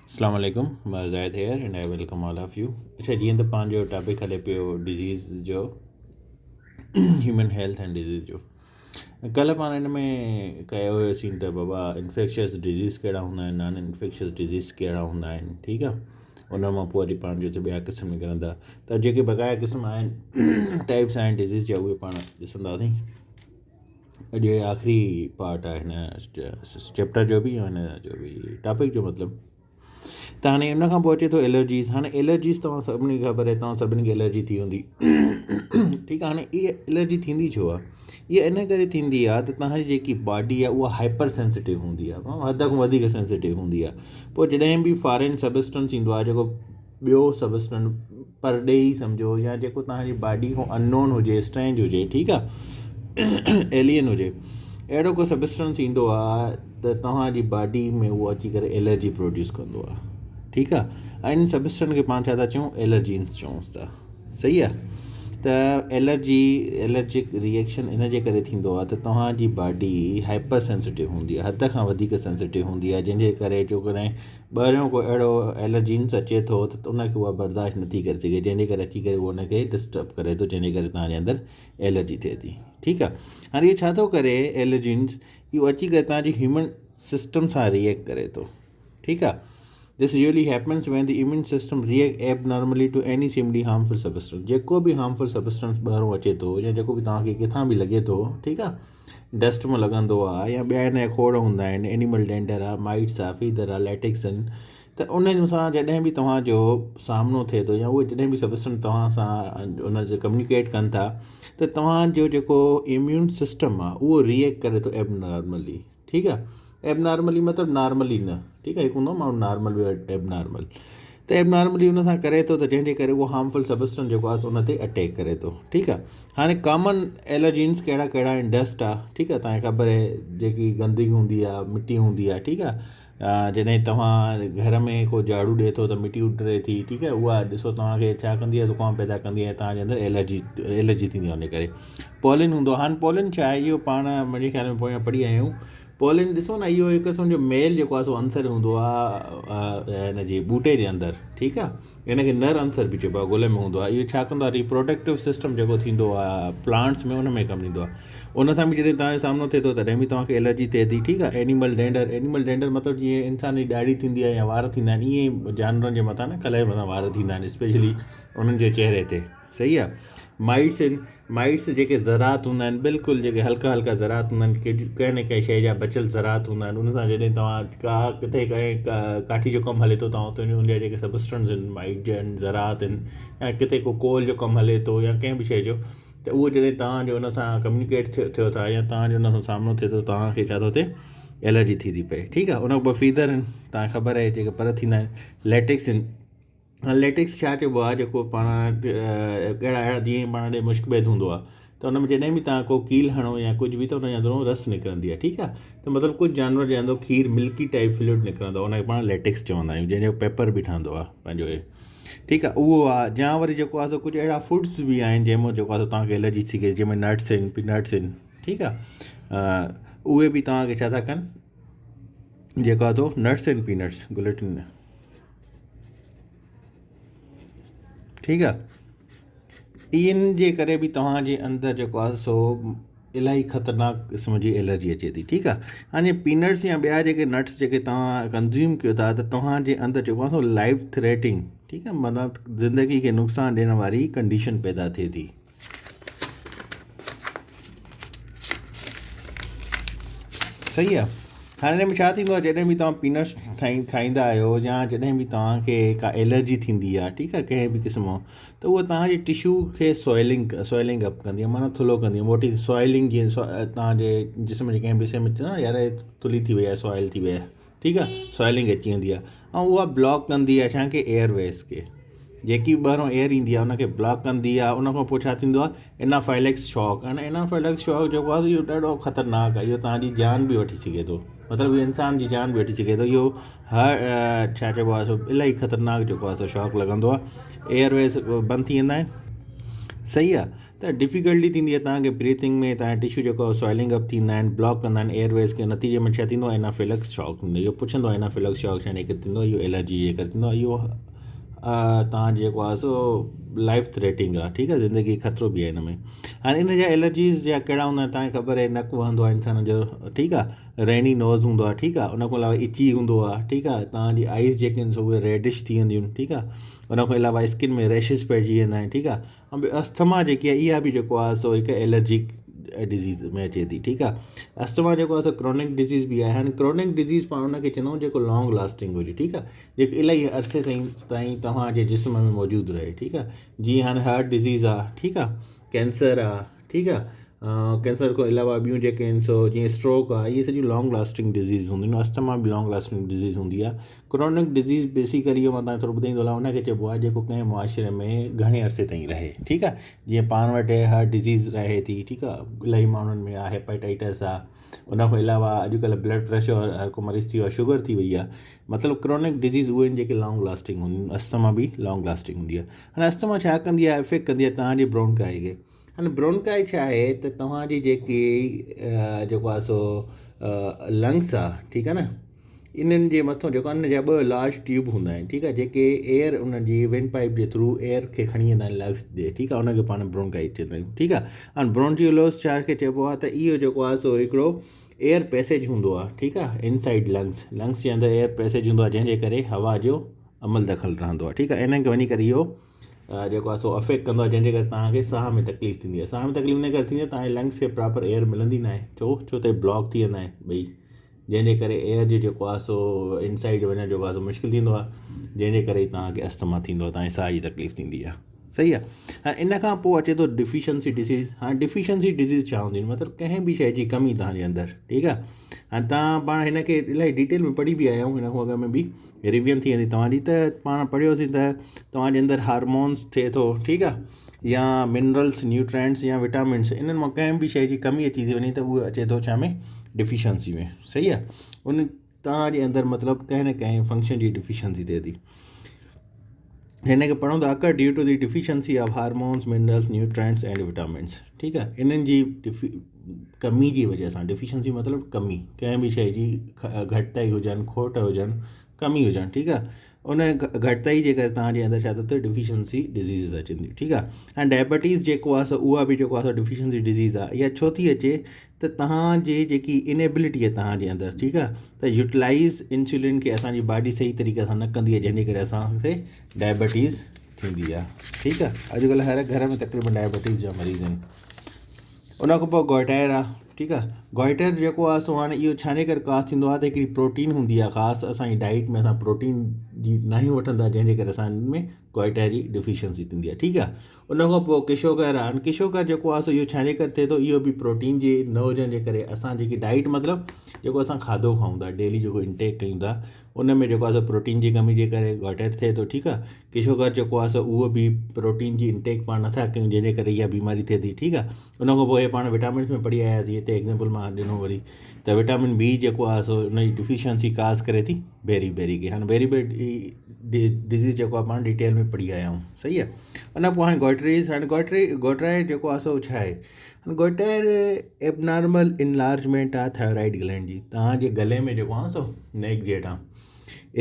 اسلام عليڪم مان Zahid here and I welcome all of you. اچھا جيئن ته پنهنجو ٽاپڪ هلي پيو ڊزيز جو، هيومن هيلٿ اينڊ ڊزيز جو، ڪلهه پاڻ ان ۾ ڪيو هيوسين ته بابا انفيڪشس ڊزيز ڪهڙا هوندا آهن، نان انفيڪشس ڊزيز ڪهڙا هوندا آهن. ٺيڪ آهي، ان مان پوء وري پاڻ جو ٻيا قسم نڪرندا ته جيڪي بقايا قسم آهن، ٽائپس آهن ڊزيز جا، اهي پاڻ ڏسنداسين. اڄ هي آخري پارٽ آهي هن چيپٽر جو به هن جو به ٽاپڪ جو مطلب ته هاڻي ان کان پوء اچي ٿو الرجيز. هاڻي الرجيز توهان سڀني کي خبر آهي، توهان سڀني کي الرجي ٿي هوندي. ٺيڪ آهي، هاڻي اها الرجي ٿيندي ڇو آهي؟ اها ان ڪري ٿيندي آهي ته توهان جي جيڪي باڊي آهي اها هائپر سينسيٽو هوندي آهي، حد کان وڌيڪ سينسيٽو هوندي آهي. پوء جڏهن به فارين سبسٽنس ايندو آهي، جيڪو ٻيو سبسٽنس پرڏيهي سمجهو يا جيڪو توهان جي باڊي کان اننون هجي، اسٽرينج هجي، ٺيڪ آ، ايلين هجي، اهڙو ڪو سبسٽنس ايندو آ ته توهان جي باڊي ۾ اهو اچي ڪري الرجي پروڊيوس ڪندو آ. ٺيڪ آ، ۽ ان سبسٽنس کي پاڻ ڇا ٿا چئون؟ الرجينس چئون ٿا. صحيح آ، ته الرجي الرجڪ ريئيڪشن ان جي ڪري ٿيندو آ ته توهان جي باڊي هائپر سينسيٽو هوندي آ، حد کان وڌيڪ سينسيٽو هوندي آ، جنهن جي ڪري جو ڪڏهن ٻاهريون ڪو اهڙو الرجينس اچي ٿو ته ان کي اها برداشت نٿي ڪري سگهي، جنهن جي ڪري اچي ڪري اهو ان کي ڊسٽرب ڪري ٿو، جنهن جي ڪري توهان جي اندر الرجي ٿئي ٿي. ٺيڪ آهي، هاڻي اهو ڇا ٿو ڪري الرجينس؟ اهو اچي ڪري توهان جي هيومن سسٽم سان ريئيڪٽ ڪري ٿو. ٺيڪ آهي، this usually happens when the immune system react abnormally to any seemingly harmful substance. جيڪو به هارمفل سبسٽنس ٻاهرون اچي ٿو يا جيڪو به توهان کي ڪٿان به لڳي ٿو، ٺيڪ آهي، ڊسٽ مان لڳندو آ يا ٻيا هن جا کوڙ هوندا آهن، اينيمل ڊينڊر آ، مائٽس آ، فيدر آ، ليٽڪس آهن، ته انهن سان جڏهن به توهان جو سامنو ٿئي ٿو يا اهي جڏهن به سبسٽنس توهان سان ان جو ڪميونيڪيٽ ڪن ٿا ته توهان جو جيڪو اميون سسٽم آ اهو ريئيڪٽ ڪري ٿو ايبنارملي. ٺيڪ آ، ايبنارملي مطلب نارملي نه، ٺيڪ آ، هڪ هوندو ماڻهو نارمل ٻيو ايبنارمل، ته ايبنارملي ان سان ڪري ٿو ته جنهن جي ڪري اهو هارمفل سبسٽنس جيڪو آهي ان تي اٽيڪ ڪري ٿو. ٺيڪ آ، هاڻي ڪامن الرجينس ڪهڙا ڪهڙا آهن؟ ڊسٽ آ، ٺيڪ آ، توهان کي خبر آهي جيڪي گندگي هوندي آ، مٽي هوندي آ، ٺيڪ آ، جڏهن توهان گهر ۾ ڪو جهاڙو ڏئي ٿو ته مٽي اڏري ٿي، ٺيڪ آهي، اها ڏسو توهان کي ڇا ڪندي آهي، زڪام پيدا ڪندي آهي، توهان جي اندر الرجي الرجي ٿيندي آهي ان ڪري. پولين هوندو آهي، هاڻي پولين ڇا آهي؟ اهو پاڻ منهنجي خيال ۾ پويان پڙهي آيا آهيون. پولين ڏسو نه، اهو هڪ قسم جو ميل جيڪو آهي سو عنصر هوندو آهي هن جي ٻوٽي جي اندر، ٺيڪ آهي، ان کي نر عنصر به چئبو آهي، گل ۾ هوندو آهي. اهو ڇا ڪندو آهي؟ ريپروڊڪٽو سسٽم جيڪو ٿيندو آهي پلانٽس ۾ ان ۾ ڪم ڏيندو آهي. ان سان به جڏهن توهان جو سامنو ٿئي ٿو تڏهن به توهان کي الرجي ٿئي ٿي. ٺيڪ آهي، اينيمل ڊينڊر، اينيمل ڊينڊر مطلب جيئن انسان جي ڏاڙهي ٿيندي آهي يا وار ٿيندا آهن، ائين ئي جانورن جي مٿان نه کل جي مٿان وار ٿيندا آهن، اسپيشلي انهن جي چهري تي. صحيح آهي، مائٽس آهن، مائٽس جيڪي ذرات هوندا آهن، بلڪل جيڪي هلڪا هلڪا ذرات هوندا آهن، ڪنهن نه ڪنهن شيء جا بچيل ذرات هوندا آهن، ان سان جڏهن توهان ڪا ڪٿي ڪنهن ڪاٺي جو ڪم هلي ٿو توهان اتي ان جا جيڪي سبسٽنس آهن، مائٽ جا آهن، ذرات آهن، يا ڪٿي ڪو ڪول جو ڪم هلي ٿو يا ڪنهن به شيء جو، ته اهو جڏهن توهان جو ان سان ڪميونيڪيٽ ٿيو ٿا يا توهان جو ان سان سامنو ٿئي ٿو، توهان کي ڇا ٿو ٿئي؟ الرجي ٿي ٿي پئي. ٺيڪ آهي، ان کان پوء فيدر آهن، توهان کي خبر آهي جيڪي پر ٿيندا آهن، ليٽڪس آهن. ليٽڪس ڇا چئبو آهي؟ جيڪو پاڻ ڪهڙا اهڙا جيئن پاڻ ڏي مشڪ بيد هوندو آهي ته ان ۾ جڏهن به توهان ڪو ڪيل هڻو يا ڪجهه به ته ان جي اندرون رس نڪرندي آهي. ٺيڪ آهي، ته مطلب ڪجهه جانور جي اندرون کير ملڪي ٽائپ فلوئڊ نڪرندو آهي، ان کي پاڻ ليٽڪس چوندا آهيون، جنهن جو پيپر به ٺهندو آهي پنهنجو هي. ٺيڪ آهي، اهو آهي. يا وري جيڪو آهي سو ڪجهه اهڙا فوڊس به آهن جنهن مان جيڪو آهي سو توهان کي الرجي ٿي سگهي، جنهن ۾ نٽس آهن، پينٽس آهن، ٺيڪ آهي، اهي به توهان کي ڇا ٿا ڪن جيڪو آهي سو نٽس اينڊ پينٽس گلوٽن. ٺيڪ آ، ان جي ڪري به توهان جي اندر جيڪو آ سو الاهي خطرناڪ قسم جي الرجي اچي ٿي. ٺيڪ آ، هاڻي پينٽس يا ٻيا جيڪي نٽس جيڪي توهان ڪنزيوم ڪيو ٿا ته توهان جي اندر جيڪو آ سو لائف ٿريٽنگ، ٺيڪ آ، معنيٰ زندگي کي نقصان ڏيڻ واري ڪنڊيشن پيدا ٿئي ٿي. صحيح آ، هاڻي هن ۾ ڇا ٿيندو آ، جڏهن به توهان پينٽس ٺاهي کائيندا آهيو يا جڏهن به توهان کي ڪا الرجي ٿيندي آ، ٺيڪ آ، ڪنهن به قسم جو، ته اها توهان جي ٽشو کي سوئلنگ سوئلنگ اپ ڪندي آ، معنيٰ ٿلهو ڪندي آ، موٽي سوئلنگ جيئن توهان جي جسم جي ڪنهن به حصي ۾ چوندا آهن يار ٿلهي ٿي وئي آ، سوئل ٿي وئي آ، ٺيڪ آ، سوئلنگ اچي ويندي آ ۽ اها بلاڪ ڪندي آ ڇا کي؟ ايئر ويز کي، جيڪي به ٻاهران ايئر ايندي آ ان کي بلاڪ ڪندي آ. ان کان پوء ڇا ٿيندو آ؟ انافائليڪس شاڪ. هاڻي انافائليڪس شاڪ جيڪو آ اهو ڏاڍو خطرناڪ آ، اهو توهان جي جان به وٺي سگهي ٿو، مطلب اهو انسان جي جان به وٺي سگهي ٿو. اهو هر ڇا چئبو آ سو الاهي خطرناڪ جيڪو آ سو شاڪ لڳندو آ، ايئر ويز بند ٿي ويندا آهن. صحيح آ، ته ڊفيڪلٽي ٿيندي آهي توهان کي بريٿنگ ۾ توهان جا ٽشو جيڪو سويلنگ اپ ٿيندا آهن بلاڪ ڪندا آهن ايئر ويز کي نتيجي ۾ ڇا ٿيندو آهي انافلڪس شاڪ ٿيندو اهو پڇندو آهي انافلڪس شاڪ ڇا جي ڪري ٿيندو آهي اهو الرجي جي ڪري ٿيندو آهي اهو توهان جيڪو آهي سو لائف ٿريٽنگ آهي ٺيڪ آهي زندگي کي خطرو به آهي هن ۾ هاڻي ان جا الرجيز جا ڪهڙا هوندا آهن توهان کي خبر آهي نڪ وهندو آهي انسان جو ٺيڪ آهي ريني نوز هوندو آهي ٺيڪ آهي ان کان علاوه اچي هوندو آهي ٺيڪ آهي توهان جي آئيز جيڪي آهن سو اهي ريڊش ٿي وينديون آهن ٺيڪ آهي ان کان علاوه اسڪن ۾ ريشز پئجي ويندا آهن ٺيڪ آهي ۽ ٻيو اسٿما جيڪي آهي اها به جيڪو آهي سو هڪ الرجڪ ڊزيز ۾ اچي ٿي ٺيڪ آهي اسٿما جيڪو آهي سو ڪرونڪ ڊزيز به آهي هاڻي ڪرونڪ ڊزيز پاڻ ان کي چوندا آهيون جيڪو لانگ لاسٽنگ هجي ٺيڪ آهي جيڪو الاهي عرصي تائين توهان جي جسم ۾ موجود رهي ٺيڪ آهي جيئن هاڻي هارٽ ڊزيز آهي ٺيڪ آهي ڪينسر آهي ٺيڪ آهي ڪينسر کان علاوه ٻيون جيڪي آهن سو جيئن اسٽروڪ آهي اهي سڄيون لانگ لاسٽنگ ڊزيز هونديون آهن اسٿما به لانگ لاسٽنگ ڊزيز هوندي آهي ڪرونڪ ڊزيز بيسيڪلي اهو مان توهان کي ٿورو ٻڌائيندو هلان ان کي چئبو آهي جيڪو ڪنهن معاشري ۾ گهڻي عرصي تائين رهي ٺيڪ آهي جيئن پاڻ وٽ هارٽ ڊزيز رهي ٿي ٺيڪ آهي الاهي ماڻهن ۾ آهي هيپاٽائٽس آهي ان کان علاوه اڄڪلهه بلڊ پريشر هر ڪو مريض ٿي ويو آهي شگر ٿي وئي آهي مطلب ڪرونڪ ڊزيز اهي آهن جيڪي لانگ لاسٽنگ هونديون آهن اسٿما به لانگ لاسٽنگ هوندي آهي هاڻي اسٿما ڇا ڪندي آهي افيڪٽ ڪندي آهي توهان جي برونڪائي کي هاڻي برونڪائي ڇا آهي ته توهان جي جيڪي جيڪو آهي سو لنگس آهي ٺيڪ آهي نه انهن جي مٿو جيڪو آهي ان جا ٻه لارج ٽيوب هوندا آهن ٺيڪ آهي جيڪي ايئر انهن جي ونڊ پائپ جي ٿرو ايئر کي کڻي ويندا آهن لنگس جي ٺيڪ آهي ان کي پاڻ برونڪائي چوندا آهيون ٺيڪ آهي هاڻي برونڪيولوس ڇا کي چئبو آهي ته اهو جيڪو آهي سو هڪڙو ايئر پيسيج هوندو آهي ٺيڪ آهي انسائيڊ لنگس لنگس جي اندر ايئر پيسيج هوندو آهي جنهن جي ڪري هوا جو عمل دخل رهندو آهي ٺيڪ آهي انهن کي وڃي ڪري اهو جيڪو آهي سو افيڪٽ ڪندو آهي جنهن جي ڪري توهان کي ساهه ۾ تڪليف ٿيندي آهي ساهه ۾ تڪليف ان ڪري ٿيندي آهي توهان جي لنگس کي پراپر ايئر ملندي ناهي ڇو ڇو ته بلاڪ ٿي ويندا آهن ٻئي جنهن جي ڪري ايئر جو جيڪو آهي سو انسائيڊ وڃڻ جيڪو آهي سو مشڪل ٿيندو آهي جنهن جي ڪري توهان کي اسٿما ٿيندو آهي توهان جي ساهه جي تڪليف ٿيندي آهي صحيح آهي ۽ ان کان پوء اچي ٿو ڊفيشنسي ڊزيز هاڻي ڊفيشنسي ڊزيز ڇا هوندي آهي مطلب ڪنهن به شيء جي ڪمي توهان جي اندر ٺيڪ آهي هاڻي توهان پاڻ هن کي الاهي ڊيٽيل ۾ پڙهي به آيا آهيون هن کان اڳ ۾ به ريويزن ٿي ويندي توهان جي ته پاڻ پڙهيوسين ته توهان جي اندر هارمونس ٿئي ٿو ٺيڪ آهي يا منرلس نيوٽرينٽس يا وٽامنس انهن مان ڪنهن به شيء جي ڪمي اچي ٿي وڃي ته اهو اچي ٿو ڇا ۾ ڊفيشنسي ۾ صحيح آهي ان توهان جي اندر مطلب ڪنهن نه ڪنهن فنڪشن جي ڊفيشنسي ٿئي ٿي هن کي پڙهون ته occur due to the deficiency of hormones minerals nutrients and vitamins ٺيڪ آهي انهن جي ڪمي جي وجه سان ڊفيشنسي مطلب ڪمي ڪنهن به شيء جي گهٽتائي هجن کوٽ هجن ڪمي هجن ٺيڪ آهي ان گهٽتائي جي ڪري توهان جي اندر ڇا ٿو ٿئي ڊفيشنسي ڊزيز اچن ٿيون ٺيڪ آهي ۽ ڊائبٽيز جيڪو آهي سو اها به جيڪو آهي سو ڊفيشنسي ڊزيز آهي اها ڇو ٿي اچي ته توهان جي جيڪي انيبلٽي آهي توهان جي اندر ٺيڪ آهي ته يوٽيلائز انسولين کي اسان جي باڊي صحيح طريقي سان نه ڪندي آهي جنهن جي ڪري اسانکي ڊائبٽيز ٿيندي آهي ٺيڪ آهي اڄڪلهه هر گهر ۾ تقريبن ڊائبٽيز جا مريض آهن ان کان پوء گوئٽائر آهي ٺيڪ آهي گوئٽر جيڪو آهي سو هاڻي اهو ڇا جي ڪري ڪاز ٿيندو آهي ته هڪڙي پروٽين هوندي آهي خاص اسانجي ڊائيٽ ۾ اسان پروٽين جي ناهيون وٺندا جنهن جي ڪري اسان ۾ گوئٽر جي ڊفيشنسي ٿيندي آهي ٺيڪ آهي ان کان پوء ڪشوگر آهي هاڻي ڪشوگر جيڪو آهي سو اهو ڇا جي ڪري ٿئي ٿو اهو به پروٽين جي نه هجڻ جي ڪري اسان جيڪي ڊائيٽ مطلب جيڪو اسان کاڌو کائون ٿا ڊيلي جيڪو انٽيڪ ڪيون ٿا ان ۾ جيڪو آهي سو پروٽين جي ڪمي جي ڪري گوئٽر ٿئي ٿو ٺيڪ آهي ڪشوگر جيڪو آهي سو اهو به پروٽين جي انٽيڪ پاڻ نٿا ڪيون جنهن جي ڪري اها بيماري ٿئي ٿي ٺيڪ آهي ان کان پوء پاڻ وٽامنس ۾ پڙهي آياسين هتي ايگزامپل مان ڏنو وري ته وٽامن بي جيڪو آهي سو ان جي ڊفيشنسي ڪاز ڪري ٿي بيري بيري کي هاڻي بيري بيري ڊزيز جيڪو آهي پاڻ ڊيٽيل ۾ پڙهي آيا آهيون صحيح آهي ان کان پوء هاڻي گوئٽريز هاڻي گوئٽري گوئٽرائڊ جيڪو آهي سو ڇا آهي هاڻي گوئٽر ايبنارمل انلارجمينٽ آهي ٿائرائڊ گلينڊ جي توهان جي گلي ۾ جيڪو آهي سو نيڪ جي هيٺان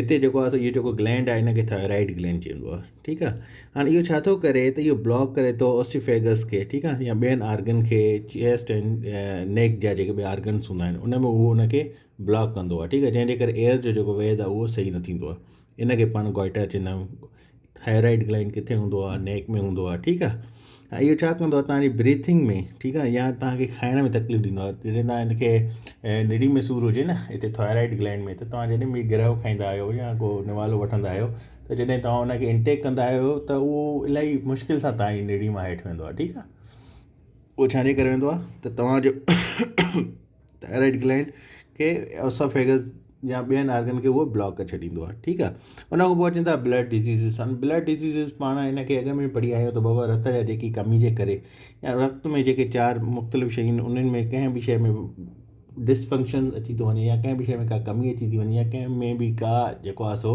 اتي جيڪو آهي سو اهو جيڪو گلينڊ آهي ان کي ٿائرائڊ گلينڊ چئبو آهي ٺيڪ آهي هاڻي اهو ڇا ٿو ڪري ته اهو بلاڪ ڪري ٿو اوسيفيگس کي ٺيڪ آهي يا ٻين آرگن کي چيسٽ ۽ نيڪ جا جيڪي ٻيا آرگنس هوندا آهن ان ۾ اهو ان کي بلاڪ ڪندو آهي ٺيڪ آهي جنهن جي ڪري ايئر جو جيڪو ويز آهي اهو صحيح نه ٿيندو آهي ان کي پاڻ گوئٽر چوندا آهيون ٿائرائڊ گلينڊ ڪٿي هوندو آهي نيڪ ۾ هوندو آهي ٺيڪ آهي ۽ اهو ڇا ڪندو آهي توهان جي بريٿنگ ۾ ٺيڪ آهي يا توهان کي کائڻ ۾ تڪليف ڏيندو آهي جڏهن توهان کي نڙي ۾ سور هجي نه هتي ٿائرائڊ گلينڊ ۾ ته توهان جڏهن به گرهه کائيندا آهيو يا ڪو نوالو وٺندا آهيو ته جڏهن توهان ان کي انٽيڪ ڪندا آهيو ته اهو الاهي مشڪل سان توهان جي نڙي مان هيٺ ويندو آهي ٺيڪ آهي اهو ڇا جي ڪري ويندو آهي ته توهان جو ٿائرائڊ گلينڊ کي اوسوفيگس يا ٻين آرگن کي اهو بلاڪ ڪري ڇڏيندو آهي ٺيڪ آهي ان کان پوء اچن ٿا بلڊ ڊزيزز هاڻي بلڊ ڊزيزز پاڻ هن کي اڳ ۾ پڙهي آيا آهيون ته بابا رت جا جيڪي ڪمي جي ڪري يا رت ۾ جيڪي چار مختلف شيون آهن انهن ۾ ڪنهن به شيء ۾ ڊسفنڪشن اچي ٿو وڃي يا ڪنهن به شيء ۾ ڪا ڪمي اچي ٿي وڃي يا ڪنهن ۾ به ڪا جيڪو آهي سو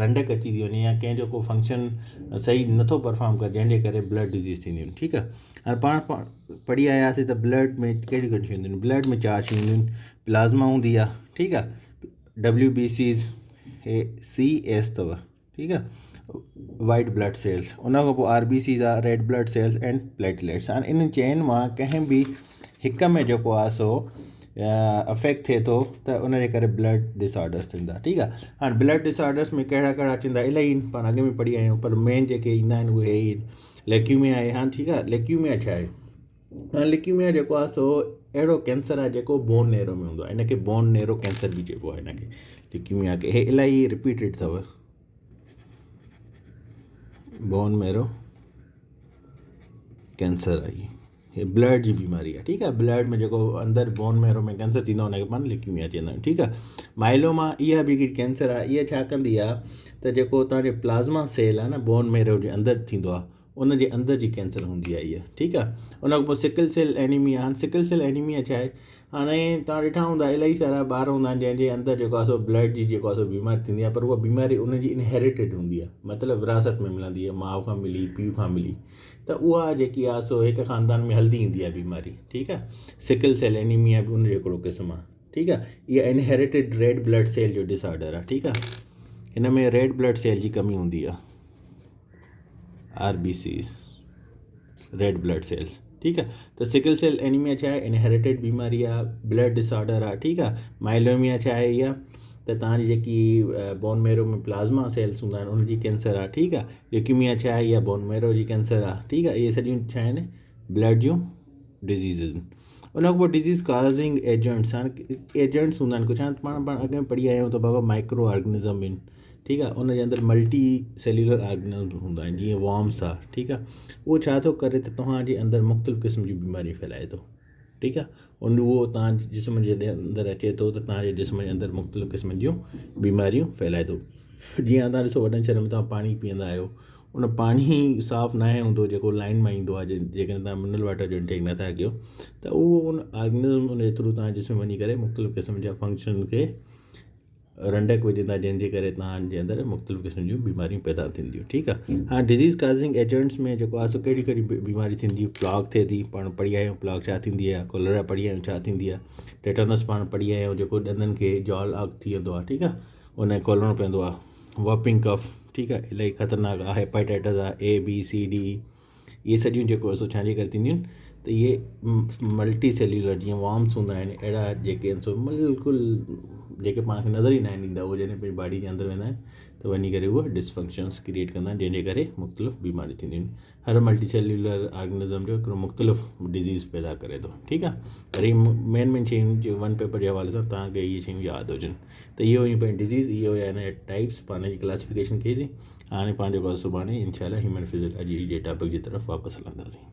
رنڊڪ اچي ٿي وڃي يا ڪنهن جو ڪو فنڪشن صحيح نٿو پرفارم ڪري جنهن جي ڪري بلڊ ڊزيز ٿينديون آهن ٺيڪ آهي هاڻي پاڻ پڙهي آياسي ته بلڊ ۾ ڪهڙيون ڪهڙيون شيون هونديون آهن بلڊ ۾ چار شيون هونديون آهن پلازما هوندي آهي ٺيڪ آهي ڊبليو بي سيز هي سي ايس اٿو ٺيڪ آهي وائٽ بلڊ سيلس ان کان پوء آر بي سيز آهي red blood cells and platelets هاڻي انهن چئن مان ڪنهن به هڪ ۾ جيڪو آهي سو افيڪٽ ٿئي ٿو ته ان جي ڪري بلڊ ڊس آرڊرس ٿيندا ٺيڪ آهي هاڻي بلڊ ڊس آرڊرس ۾ ڪهڙا ڪهڙا ٿيندا الاهي آهن پاڻ اڳ ۾ پڙهي آيا آهيون پر مين جيڪي ايندا آهن اهي ئي آهن ليڪيميا آهي هاڻي ٺيڪ آهي ليڪيميا ڇا آهي هاڻي ليڪيميا جيڪو آهي سو اهڙو ڪينسر آهي جيڪو بون نيرو ۾ هوندو آهي ان کي بون نيرو ڪينسر به چئبو آهي هن کي ليڪيميا کي هي الاهي رپيٽيڊ اٿو بون ميرو ڪينسر آهي هي بلڊ جي بيماري آهي ٺيڪ آهي بلڊ ۾ جيڪو اندر بون ميرو ۾ ڪينسر ٿيندو آهي ان کي پاڻ ليڪيميا چوندا آهيون ٺيڪ آهي مائلوما اها به هڪڙي ڪينسر آهي اها ڇا ڪندي آهي ته جيڪو تنهنجو پلازما سيل آهي نه بون ميرو جي اندر ٿيندو آهي ان جي اندر جي ڪينسر هوندي آهي اها ٺيڪ آهي ان کان پوء سڪل سيل اينيميا هاڻي سڪل سيل اينيميا ڇا آهي هاڻي توهان ڏٺا هوندا الاهي سارا ٻار هوندا آهن جنهن جي اندر جيڪو آهي سو بلڊ جي جيڪو آهي سو بيماري ٿيندي آهي پر اها بيماري ان جي انهيريٽيڊ هوندي آهي مطلب وراثت ۾ ملندي آهي ماء کان ملي پيء کان ملي ته اها جيڪي آهي سو هڪ خاندان ۾ هلندي ايندي آهي بيماري ٺيڪ آهي سڪل سيل اينيميا به ان جو هڪڙو قسم آهي ٺيڪ آهي اها انهيريٽيڊ ريڊ بلڊ سيل جو ڊس آرڊر آهي ٺيڪ آهي هن ۾ ريڊ بلڊ سيل جي ڪمي هوندي آهي R B Cs red blood cells ٺيڪ آ ته سڪل سيل اينيميا ڇا آهي انهيريٽيڊ بيماري آ بلڊ ڊس آرڊر آ ٺيڪ آ مائلوميا ڇا آهي اها ته تان جي جيڪي بون ميرو ۾ پلازما سيلس هوندا آهن ان جي ڪينسر آ ٺيڪ آ ليوڪيميا ڇا آهي اها بون ميرو جي ڪينسر آ ٺيڪ آ اهي سڄيون ڇا آهن بلڊ جون ڊزيزز ان کان پوء ڊزيز ڪازنگ ايجنٽس هاڻي ايجنٽس هوندا آهن ڪجهه هاڻي پاڻ پاڻ اڳ ۾ پڙهي آيا آهيون ته بابا مائڪرو آرگنزم آهن ٺيڪ آهي ان جي اندر ملٽي سيلولر آرگنزم هوندا آهن جيئن وارمس آهي ٺيڪ آهي اهو ڇا ٿو ڪري ته توهان جي اندر مختلف قسم جون بيماريون ڦهلائي ٿو ٺيڪ آهي ان اهو توهان جي جسم جي اندر اچي ٿو ته توهان جي جسم جي اندر مختلف قسمن جون بيماريون ڦهلائي ٿو جيئن توهان ڏسو وڏن شهرن ۾ توهان پاڻي پيئندا آهيو ان پاڻي صاف ناهي هوندو جيڪو لائن مان ايندو آهي جيڪڏهن توهان منرل واٽر جو انٽيڪ نٿا ڪيو ته اهو ان آرگنزم ان جي ٿرو توهان جي جسم ۾ وڃي ڪري مختلف قسم جا فنڪشن کي رنڊڪ وجهندا جنهن جي ڪري توهان جي اندر مختلف قسم جون بيماريون پيدا ٿينديون ٺيڪ آهي هاڻي ڊزيز ڪازنگ ايجنٽس ۾ جيڪو آهي سو ڪهڙي ڪهڙي بيماري ٿيندي پلاڪ ٿئي ٿي پاڻ پڙهي آيا آهيون پلاڪ ڇا ٿيندي آهي ڪولرا پڙهي آيا آهيون ڇا ٿيندي آهي ٽيٽانس پاڻ پڙهي آيا آهيون جيڪو ڏندن کي جال آڪ ٿي ويندو آهي ٺيڪ آهي ان کي کولڻو پوندو آهي وپنگ ڪف ٺيڪ آهي الاهي خطرناڪ آهي هيپاٽائٽس آهي اي بي سي ڊي اهي سڄيون جيڪو سو ڇا جي ڪري ٿينديون آهن ته اهي ملٽي سيلولر جيئن وارمس هوندا آهن اهڙا جيڪي آهن سو بلڪل جيڪي پاڻ کي نظر ئي ناهن ايندا اهي جڏهن پنهنجي باڊي جي اندر ويندا آهن ته وڃي ڪري اهي ڊسفنڪشنس ڪريئيٽ ڪندا آهن جنهن جي ڪري مختلف بيماريون ٿينديون آهن هر ملٽي سيلولر آرگنزم جو هڪڙو مختلف ڊزيز پيدا ڪري ٿو ٺيڪ آهي وري مين مين شيون جي ون پيپر جي حوالي سان توهان کي اهي شيون ياد هجن ته اهو هيون پنهنجي ڊزيز اهو هيا هن جا ٽائپس پاڻ جي ڪلاسيفڪيشن ڪئي سي هاڻي پنهنجو سڀاڻي انشاء الله هيومن فزيولاجي جي ٽاپڪ جي طرف واپس هلنداسين.